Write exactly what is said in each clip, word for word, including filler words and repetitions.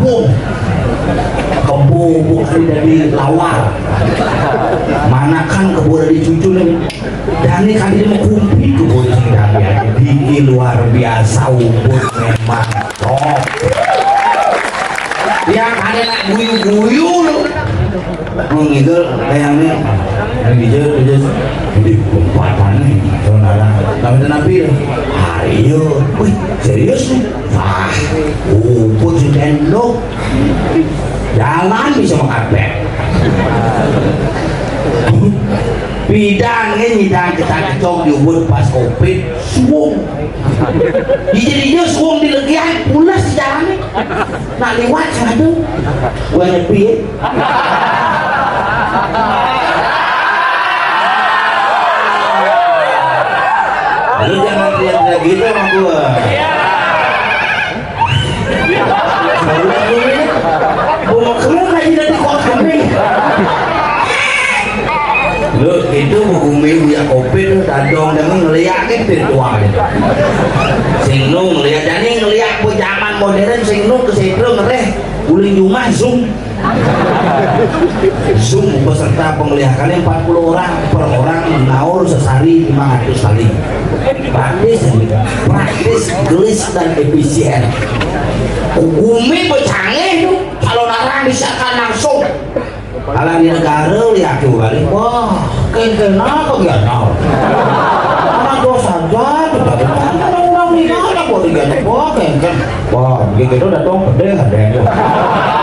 Bung. Kebo bukan dari lawar. Mana kan kebo dari cucu nih. Dan ini kali ini mengkumpit kebo di sini kami aja. Ini luar biasa Ubud memang. Oh. Yang ada nak guyu-guyu lu. Gua ngidul kayak ini. Ini dia, dia, di umpatan nih, saudara. Tapi tapi, ayo, wih, serius nih. Wah, Ubud si Tendok. Jalan bisa mengapek. Bidangnya nyidang kita kecok di Ubud pas covid, suung. Jadi dia suung di legian, pulas jalannya. Nak liwat satu. Gua nyepi. Lu jangan teriak-teriak gitu sama gua. Gua mau keluar lagi dari kota nih. Lu itu gumi uya covid lu dadong dengan ngeliatin virtual gitu. Sing nu ngeliat, jadi ngeliat po zaman modern, sing nu ke situ ngereh, uling jumah zoom. Zoom beserta penglihakannya empat puluh orang per orang, naur sesari lima ratus kali. Praktis, praktis, gelis dan efisien. Gumi becanggih tuh, kalau narang bisa kan langsung. Kalau di negara lihat tuh kali, wah, kengkena kegiatan. Anak dosa jatuh, tapi kan orang di mana buat kegiatan, wah, kengken. Wah, begitu datang gede, gede.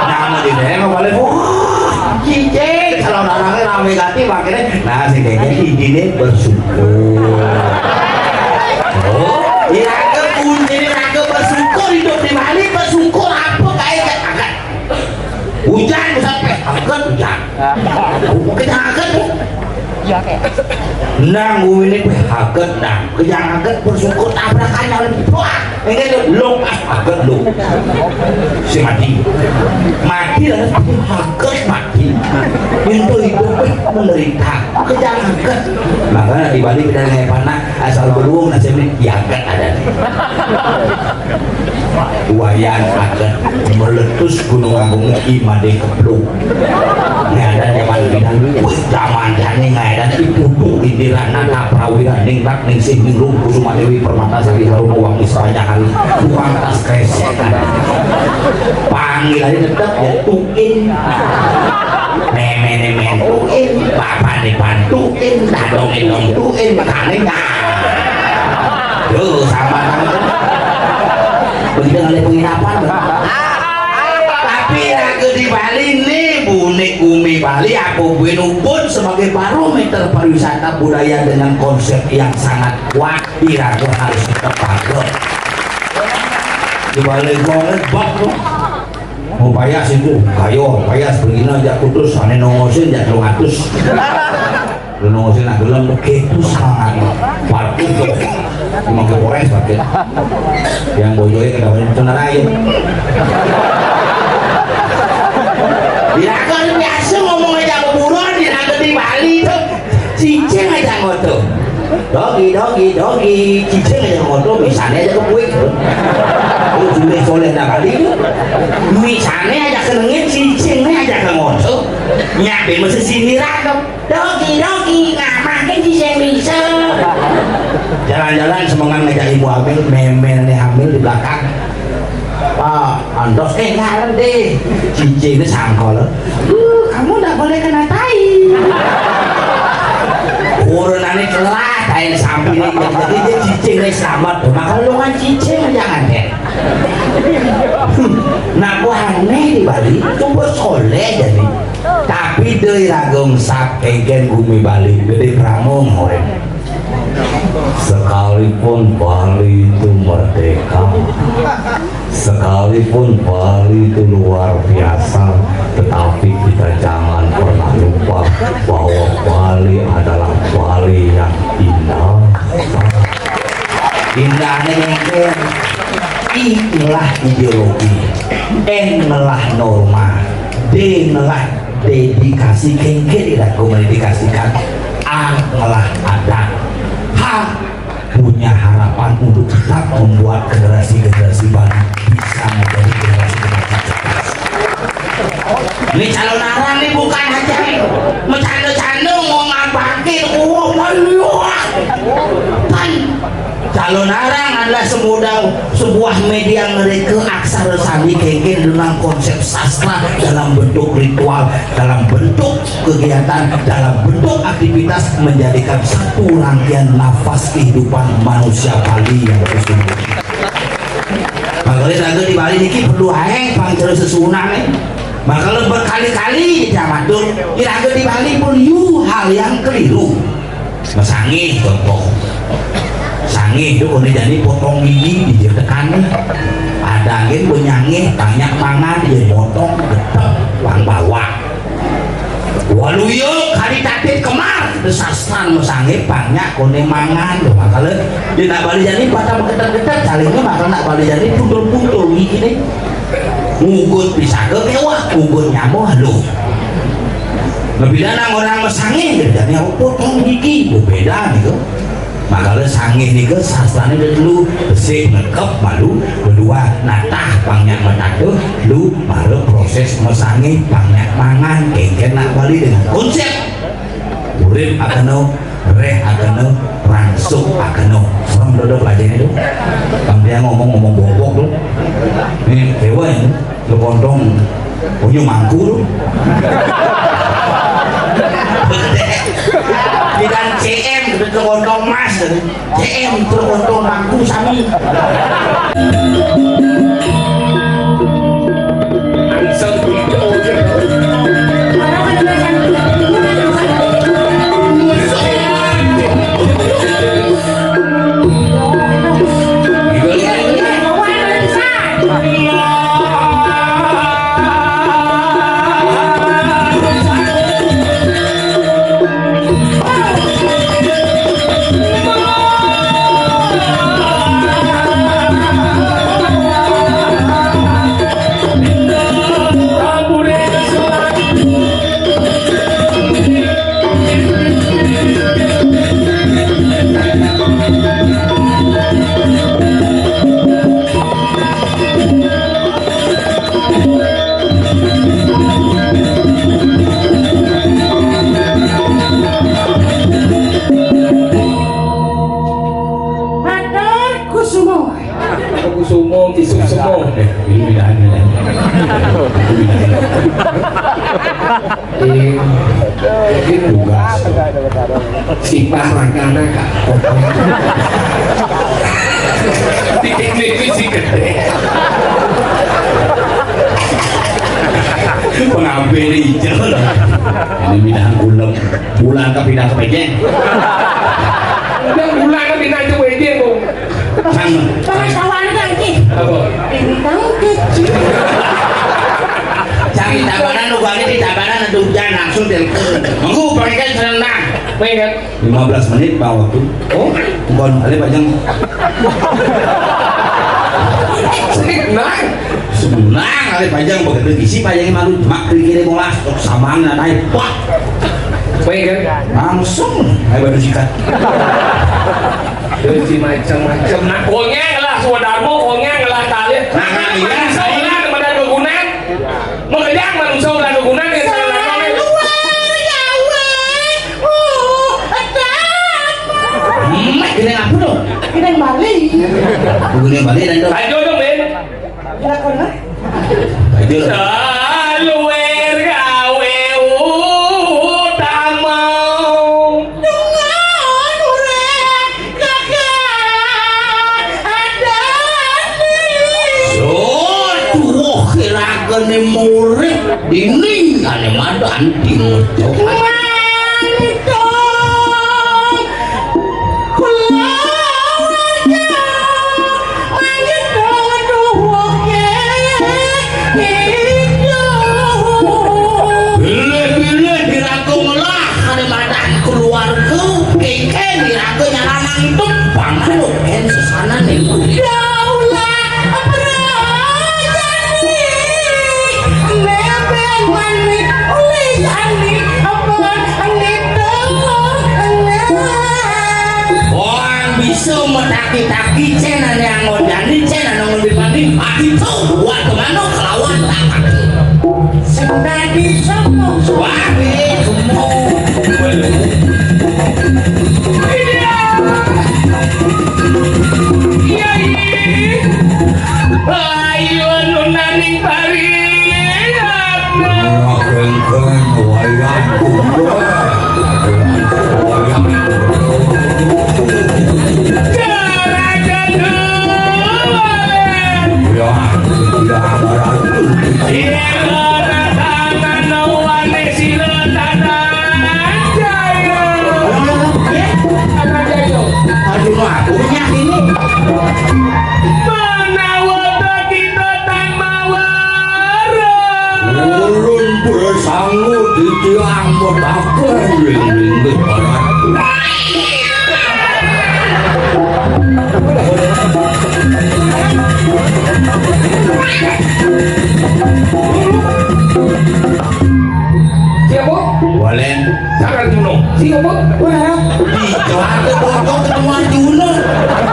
Nama di daerah balik, wah, cicing. Kalau orangnya rame ganti, makanya, nah, si kengken ini bersyukur. Oh, ya, kuncinya raga bersyukur, hidup di Bali, bersyukur apa kayak akan. Hujan, hujan, peh, akan hujan. Bukan akan. Nang, ini peh, akan, nang. Kerja akan bersyukur, tabrakan yang lebih kuat. Ini tuh, lo, ah, akan lo. Si mati. Mati lah, akan mati. Itu hidup, peh, menderita. Kerja akan. Makanya di Bali kita nggak pernah asal beruang nasibnya, ya akan ada. Wayan akan meletus Gunung Agung, imade keplung. Nggak ada zaman bilang, wih, zaman jani nggak ada, itu tuh indirana, nah, prawira, ningrak, ningsih, ninglung, kusuma dewi, permata sari, harum, wangi sepanjang hari, tukang tas kresek. Panggilannya tetap ya, tuin. Meme ne mentuin, bapak ne bantuin, dadong ne dongtuin, makanya nggak. Tuh, sama banget. Begitu kali penginapan. Tapi raga di Bali nih, bunik bumi Bali, apa buin Ubud sebagai barometer pariwisata budaya dengan konsep yang sangat kuat, di raga harus tetap bagus. Di Bali gua ngebak tuh. Mau payas itu, kayo, payas begini aja putus, ane nongosin aja telung atus. Lu nongosin nak gelem begitu semangat. Parkir tuh. Cuma ke Polres parkir. Yang bojoe kena itu narain. Biasa ngomong aja kuburan, di Bali tuh. Cicing aja ngoto. Dogi, dogi, dogi, cicing aja ngoto, misalnya aja ke kuit. Lu juga soleh nak kali itu. Misalnya aja kenengin, cicing aja ke ngoto. Nyabe mesti sini ragam. Dogi, dogi, ngamahin cicing bisa. Jalan-jalan semengan ngajak ibu hamil, meme nenek hamil di belakang. Pak, andos, eh, ngarep deh. Cicing ini sangkol. Uh, kamu nggak boleh kena tai. Urunane kelah, tai samping ini. Jadi dia cicing ini selamat. Maka lu kan cicing jangan deh. Nah, ku aneh di Bali, coba soleh jadi. Tapi deh ragung sap kegen bumi Bali, gede pramung orang. Sekalipun Bali itu merdeka, sekalipun Bali itu luar biasa, tetapi kita jangan pernah lupa bahwa Bali adalah Bali yang indah. Indahnya mungkin inilah ideologi, N lah norma, D lah dedikasi, kengke tidak mendedikasikan, A lah ada, H punya harapan untuk tetap membuat generasi-generasi Bali bisa menjadi generasi-generasi cerdas. Ini calon arang nih bukan aja nih. Bercanda-canda mau ngapain? Oh, malu. Kan calon arang adalah semudah sebuah media mereka aksara sandi kengken dengan konsep sastra dalam bentuk ritual, dalam bentuk kegiatan, dalam bentuk aktivitas menjadikan satu rangkaian nafas kehidupan manusia Bali yang sesungguhnya. Makanya raga di Bali niki perlu aeng pang cara sesuunan nih. Makanya berkali-kali kita matur, iraga di Bali pun yu hal yang keliru. Masangih contoh. Sangih itu kone jani potong gigi di tekan. Ada angin benyangih banyak mangan dia motong getep pang bawa. Waluya kali tatit kemar, desastan masangih banyak kone mangan. Makanya dia nak Bali jani pada begetar-getar, calingnya makanya nak Bali jani puntul-puntul gini. Ngugut pisaga kewah, ngugut nyamo haluh. Ngebida nang orang masangih, dia jani apa potong gigi, beda gitu. Makanya sangih nika sastrane ada telu, besik, ngekep, malu, kedua, natah, pangnya matatuh, lu, mara proses masangih, pangnya mangan, kengken nak Bali dengan konsep urip akeno, reh akeno, rangsuk akeno. Serem dodo pelajaran itu. Kamu dia ngomong-ngomong bobok tuh. Nih, dewa ini. Lu kontong punya mangku lu. Bidan C M, lu kontong mas, C M, lu kontong mangku sami. Matur kusumo. Kusumo, kisuk sumo. Eh, ini pilihan ini. Ini pilihan. Ini tugas. Si parangkana, Kak. Titik-titik si gede. Pengambil hijau. Ini bidang ulem. Bulan ke bidang kepejeng. Udah bulan ke bidang kepejeng, Bu. Sama. Sama kawan lagi. Apa? Bintang kecil. Cari tabanan, lu balik di tabanan, ada hujan, langsung telepon. Mengku, pakai senang. Pengen. Lima belas menit, Pak, waktu. Oh, bukan, ada panjang. Senang. Senang, ada panjang, begitu isi panjangnya malu, mak kiri-kiri bolas, tok samang, nah, naik, wah. Pengen. Langsung, ayo baru sikat. Terus si macam-macam. Nah, konyang lah, Swadarmo, konyang lah, Talib. Nah, iya. Manusia lah, kepada kegunaan. Mengejang manusia lah, kegunaan, ya, salah. Luar, ya, weh. Uh, edan. Mek, gini apa tuh? Gini balik. Gini balik, dan tuh. Ayo dong, Ben. Lakon, ha? Ayo. Saluwer gawe utama. Dengan urip kakak adati. Sotuwuh kiragane murid dini kale madan dimucuk. Mantung kulawarga. Bilih-bilih diraga ngelah kare madan keluarga, kengken diraga nyarana ngitung, bangkrut en sesana niku. Daulah prajani, meben mani ulih yani, apa ngitung. Wong bisa metaki-taki cen ane angon jani, cen ane angon dipati, mati tuh buat kemana kelawan tak mati. Sing dadi Ora kengken wayang kumbang. Wayang kumbang. Cara jaduan. Ya, ya, ya. Iya, ora tangan wani sira tanah jaya. Tanah jaya. Aduh, aku punya ini. Menawa kita tan mawara. Ulun pura sanggup ditiang mutaken ring linggih barat. Siapa? Walen. Jangan bunuh. Siapa? Wah. Di Jawa Timur ketemu Arjuna.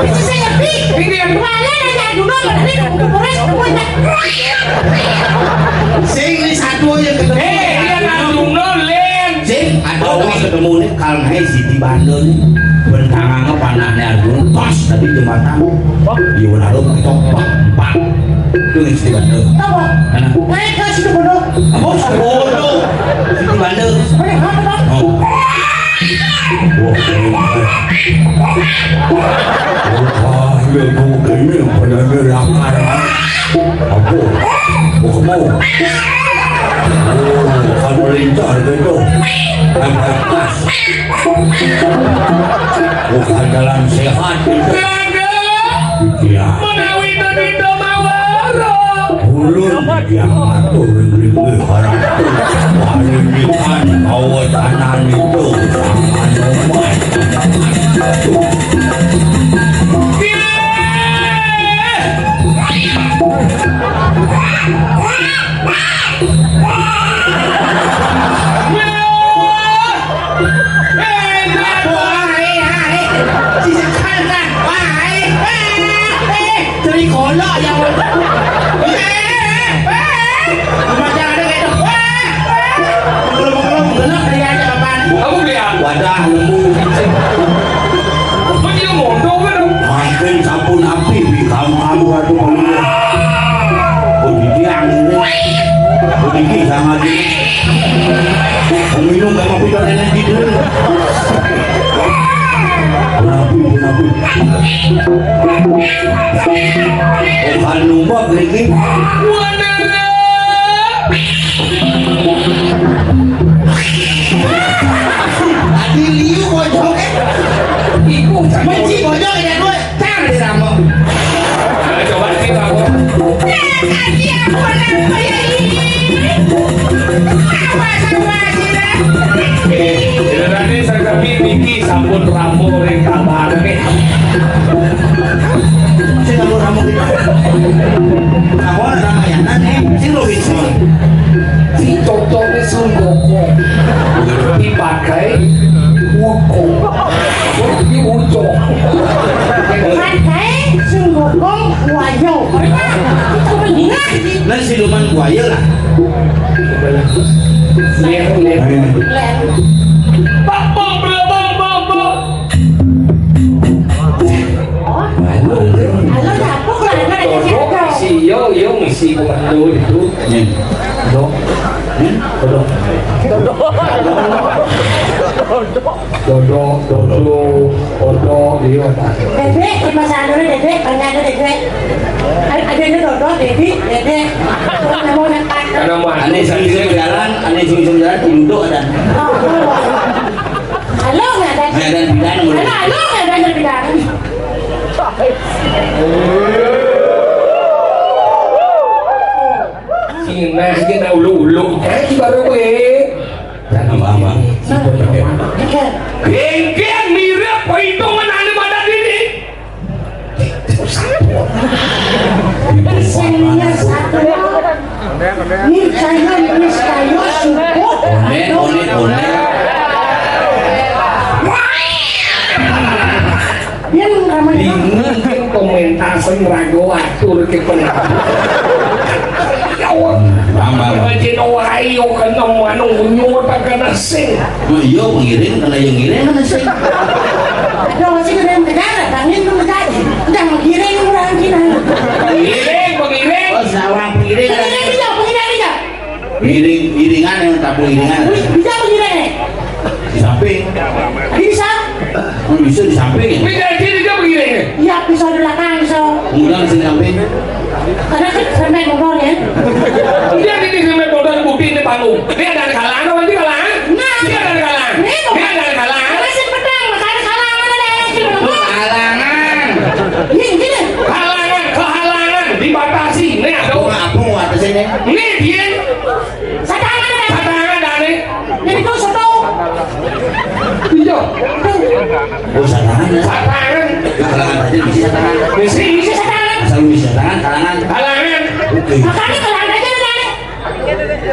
Bisa saya ngerti. Ini yang Walen aja Arjuna, berarti ketemu Boris, ketemu Indah. Sing ini satu yang ketemu. Eh, iya, Arjuna, Len. Sing, ada orang ketemu nih, kalau naik Siti Banda nih. Bentangannya panahnya Arjuna, pas tadi jembatan. Iya, benar, betul. Pak, Pak. Itu yang Siti Banda. Apa? Mana? Naik ke situ bodoh. Apa Siti Banda? Siti Banda. Apa yang apa, Pak? Oh. Wah, iya, Bu, kene bener-bener lakar. Apa? Mau kemau? Oh, kalau lincah gitu. Ada pas. Bukan dalam sehat itu. Iya. Menawi tadita mawara. Ulun yang matur ring harap. Parindikan kawacanan itu. Anoman. Apa? Hai, hai. Sisi kanan. Hai, hai. Hai. Dari kolok yang. Hai, hai. Macam ada kayak tu. Hai, hai. Belum, belum, belum. Dari aja kapan? Aku beli apa? Wadah lembu. Apa dia mondok kan? Makin sampun api di kamu, kamu, aduh, kamu. Oh, di tiang ini. Oh, di tiang sama dia. Minum sama putar energi dulu. Nabi, nabi. Oh, kan lupa lagi. Adi liu bojok. Iku, menci bojok ya, gue. Cang diramo. Coba sih, Pak. Kasih aku anak saya ini. Apa sama sih, dah? Oke, Irani, saya tapi niki sampun rampung ring kamar, oke. Sing sampun rampung kita. Aku anak yang nane, sing lo bisa. Si Toto ne sungkoko. Dipakai woko. Diucok. Pakai sungkoko wayo. Itu benar. Nah, siluman buaya lah. Ler, ler. Bang, bang, bang, bang, bang, bang. Halo, halo, siapa? Kok ada yang Dodok, siapa? Si yo, yo, ngisi komando itu. Nih. Dodok. Nih, dodok. Dodok, dodok, dodok, iya. Dedek, di masa anu, Dedek, banyak ada, Dedek. Ada, ada ini dodok, Dedek, Dedek. Nama anak. Ada mah. Ane sing-sing jalan, ane sing-sing jalan, tunduk ada. Oh, oh. Halo, nggak ada. Nggak ada bidang, udah. Halo, halo, nggak ada bidang. Sing nah, sing nah, ulu-ulu. Eh, baru gue. Jangan lama. Gengkeng mirip perhitungan ane pada diri. Sing satu. Niscaya, niscaya, syukur. Onek, onek, onek. Yang namanya bingung kan komentar sing ragu atur ke pengatur. Ya Allah. Tambah. Rajin wae yo kena manung nyuwun tak kena sing. Nah, iya, pengiring, kena yang ngiring, kena sing. Ada masih kena yang negara, tangin tuh negara. Udah menggiring orang Cina. Pengiring, Pengiring. Oh, sawang pengiring. Pengiring bisa, pengiring bisa. Pengiring, iringan yang tabuh iringan. Bisa, bisa pengiring. Di samping. Bisa. Oh, bisa di samping. Bisa di sini dia pengiring. Iya, bisa di belakang, bisa. Kemudian di samping. Karena kan sampai ngobrol ya. Dia ini sampai ngobrol bukti ini panggung. Ini ada kalangan, nanti kalangan. Nah. Ini ada kalangan. Ini ada kalangan. Masih pedang, makanya kalangan ada yang sih. Kalangan. Iya, gini. Kalangan, kehalangan, dibatasi. Ini ada. Apa, apa mau atas ini? Ini dia. Satangan ada. Satangan ada nih. Jadi kau soto. Iya. Oh, satangan ya? Satangan. Nah, kalangan aja bisa satangan. Bisa, bisa satangan. Asal bisa satangan, kalangan. Kalangan. Oke. Makanya kalangan aja ada nih.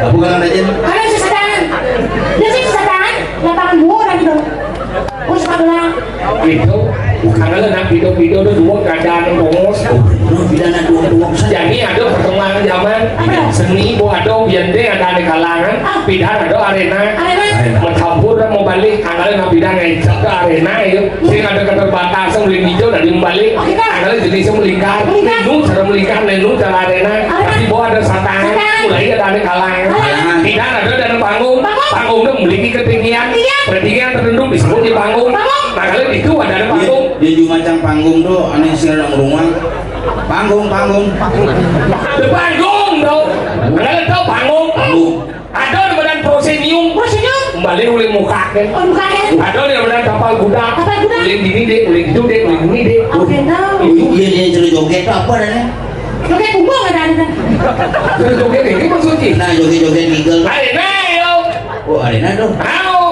Apa kalangan aja? Kalau bisa satangan. Dia sih bisa satangan. Lapangan bola gitu. Terus apa bilang? Itu, karena nak pido-pido tu dua keadaan bongos. Oh, betul, pidana dua, dua besar. Jadi ada perkembangan zaman. Apa? Seni, bu, ada biar dia ada di kalangan. Ah. Pidan ada arena. Arena. Mencampur dan membalik. Angkala nak pidan ngecek ke arena, ya. Sing ada keterbatasan, boleh hijau dari membalik. Oh, kita. Angkala jenisnya melingkar. Melingkar. Nenu cara melingkar, nenu cara arena. Arena. Tapi bu ada satangan. Satangan. Mulai ada di kalangan. Kalangan. Pidan ada dalam panggung. Panggung. Panggung tu memiliki ketinggian. Ketinggian. Ketinggian tertentu disebut di panggung. Panggung. Nah, kalau itu ada di panggung. Dia, dia cuma cang panggung tu, aneh sih orang rumah. Panggung, panggung. Ada panggung tu. Angkala tahu panggung. Panggung. Ada di badan proscenium. Proscenium. Balik oleh muka kan. Oh, muka kan. Ada di badan tapal kuda. Tapal kuda. Oleh dini deh, oleh itu deh, oleh ini deh. Oke, tahu. Iya, dia suruh joget tu apa dah ni? Joget punggung ada, ada. Suruh joget ini maksudnya. Nah, joget-joget legal. Arena, yo. Oh, arena tu. Tahu.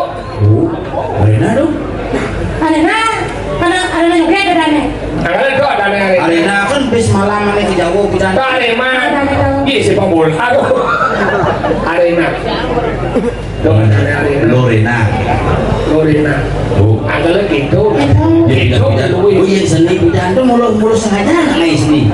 Oh, arena tu. Arena, mana arena joget ada ni? Arena tu ada ni. Arena kan bis malam ni ke jauh kita. Tu arena. Arena tu. Iya, sepak bola tu. Arena. Lorena. Lorena. Oh. Angkala gitu. Gitu. Jadi itu tidak, tidak. Luwih. Oh iya, seni pidan tu mulu, mulu sengaja nak naik seni.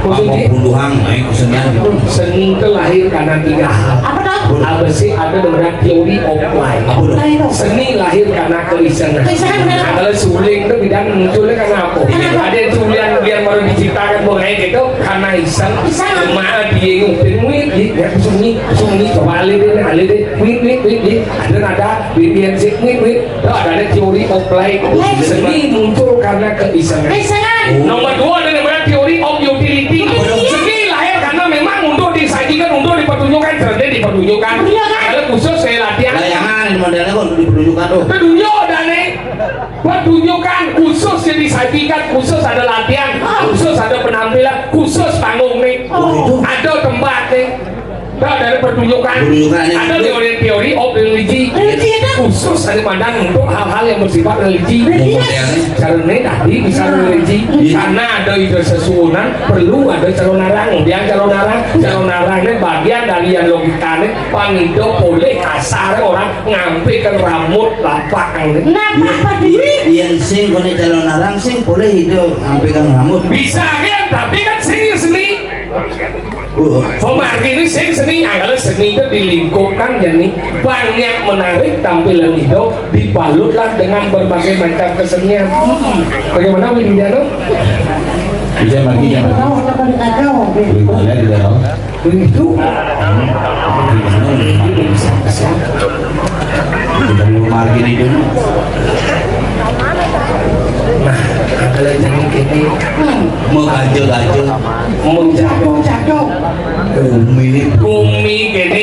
Maksudnya? Apa puluhan, naik kesenian gitu. Seni itu lahir karena tiga hal. Apa tu? Apa sih ada namanya theory of life? Apa tu? Nah, itu. Seni lahir karena keisengan. Keisengan, benar. Angkala suling tu pidan munculnya karena apa? Kenapa? Ada yang suling biar baru diciptakan, bukan kayak gitu, karena iseng. Iseng. Cuma dia ngupin, wih, dia, dia sunyi, sunyi, coba alih deh, alih deh. Wait, wait, wait, wait. Ada nada, wait, wait, wait, wait, wait. Tahu ada, ada teori of play. Play. Seni muncul karena keisengan. Keisengan. Nomor dua ada namanya teori of utility. Utility. Seni lahir karena memang untuk disajikan, untuk dipertunjukkan, seni dipertunjukkan. Dipertunjukkan. Kalau khusus saya latihan. Layangan modelnya kok dipertunjukkan tu. Pertunjuk dah ni. Pertunjukan khusus yang disajikan, khusus ada latihan, khusus ada penampilan, khusus panggung ni. Oh. Ada tempat ni. Tahu dari pertunjukan. Pertunjukan ni. Ada teori, teori of religion. Religion. Khusus ada pandang untuk hal-hal yang bersifat religi. Religion. Karena ni tadi bisa religi. Iya. Karena ada ide sesuunan, perlu ada calonarang. Dia calonarang, calonarang ni bagian dari yang logika ni. Pang ida polih kasar orang ngampikan rambut lapak ni. Napa diri? Yang sing kena calonarang sing polih ida ngampikan rambut. Bisa kan, tapi kan sing seni. Oh. Pemargi ini sing seni, angkala seni itu dilingkupkan, jadi banyak menarik tampilan ida, dibalutlah dengan berbagai macam kesenian. Hmm. Bagaimana Windiano? Bisa margi, bisa margi. Tahu apa dikacau? Boleh, boleh, tidak tahu. Begitu. Kita belum margi ni dulu. Nah, kalau jangan kini, hmm, mau ganjil-ganjil. Mau jatuh-jatuh. Bumi. Bumi kini.